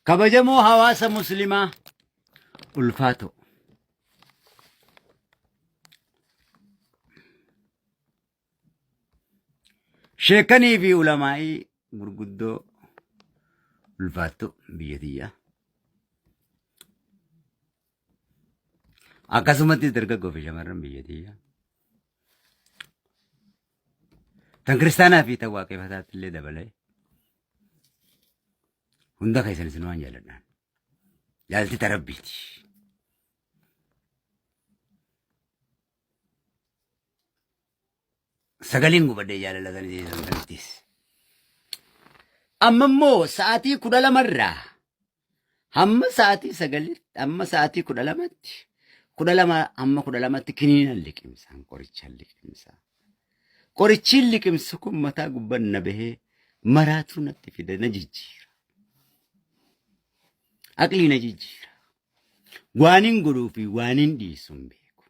Kabajamoo hawaasa muslimaa ulfaatoo. Sheekanii fi ulamaa'ii gurguddoo ulfaattuu biyya tiyyaa. Akkasumatti dargaggoo fi shamarran biyya tiyyaa. Tan kiristaanaa fi tan waaqeffataatti illee dabalee hunda keessan isin waan jaaladhaan. Jaalti ta rabbiiti. Sagaleen gubadhee jaalala san isiisan sanittis. Amma immoo sa'aatii 12 irraa hamma sa'aatii 9tti hamma sa'aatii 12tti 12 hamma 12tti kiniinan liqimsaan qorichaan liqimsaa. Qorichiin liqimsu kun mataa gubban na bahee maraatuu natti fida na jijjiira. Aqlii na jijjiira. Waanin godhuu fi waanin dhiisu hin beeku.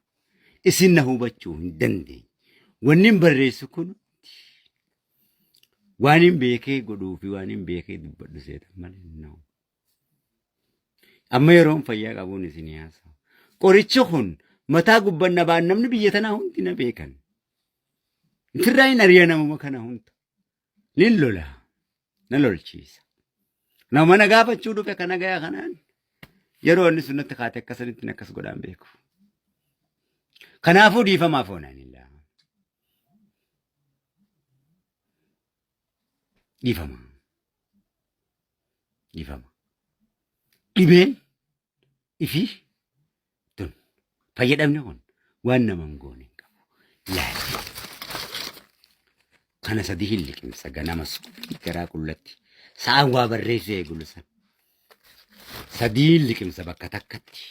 Isin na hubachuu hin dandeenye. Wannin barreessu kun waanin beekee godhuu fi waanin beekee dubbadhu seetan malee no. Amma yeroon fayyaa qabuun isin haasa'a. Qorichi kun mataa gubban na ba'an namni biyya tanaa hundi na beekan. Firraa hin ari'a namuma kana hunda. Nin lola. Na lolchiisa. Nama na gaafachuu dhufe kana gaya kanaan yeroo inni sun natti kaate akkasanitti akkas godhaan beeku. Kanaafuu dhiifamaaf oonaan illaa. Dhiifama. Dhiifama. Dhibeen ifii tun fayyadamni kun waan nama hin goone hin qabu. Laali. Kana sadii hin liqimsa ganama subii garaa qullatti. Sa'aan waa barreessuu eegulu san. Sadii hin liqimsa bakka takkatti.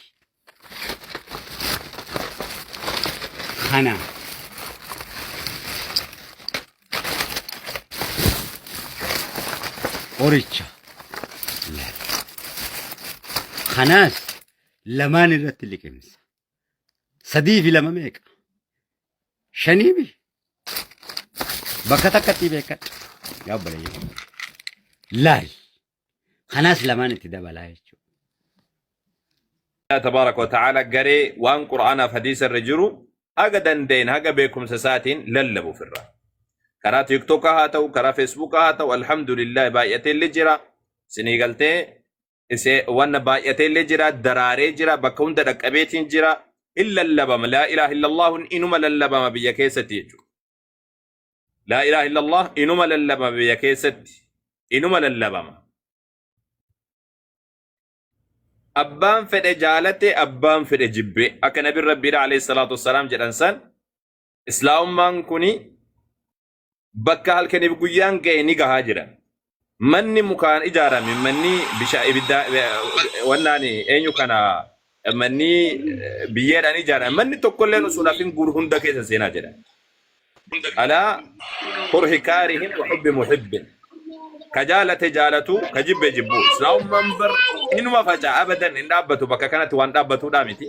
Kana qoricha laali. Kanaas lamaan irratti liqimsa. Sadii fi lama meeqa? Shanii mi? Bakka takkatti beekadha. Yaa obboleeyyan. Laal. Kanaas lamaan itti dabalaa jechuudha. Tabaaraka wa ta'aala garee waan Qur'aanaaf hadiisa irra jiru haga danda'een haga beekumsa isaatiin lallabu ofirraa. Karaa TikTokaa haa ta'u, karaa Facebookaa haa ta'u, alhamdulillah baay'atee illee jira. Isinii galtee isee wanna baay'atee illee jira, daraaree jira, bakka hunda dhaqqabeetiin jira. Hin lallabama. Laa ilaaha illallaahuun inuma lallabama biyya keessatti jechuudha. Laa ilaaha illallah inuma lallabama biyya keessatti. Inuma lallabama. Abbaan fedhe jaalate, abbaan fedhe jibbe. Akka Nabiin Rabbiidha alayhi salaatu wassalaam jedhan san Islaamummaan kuni bakka halkaniif guyyaan ga'e ni gahaa jedhan. Manni mukaan ijaarame, manni bishaan ibiddaa wannaan eenyu kana manni biyyeedhaan ijaarame, manni tokkolleen osoo hin hafin guur hunda keessa seenaa jedhan. Alaa kurhi kaarihin wa hubbi muhibbin. Ka jaalate jaalatu, ka jibbe jibbu. Islaamummaan bar inuma faca'a abadan hin dhaabbatu bakka kanatti waan dhaabbatuudhaa miti.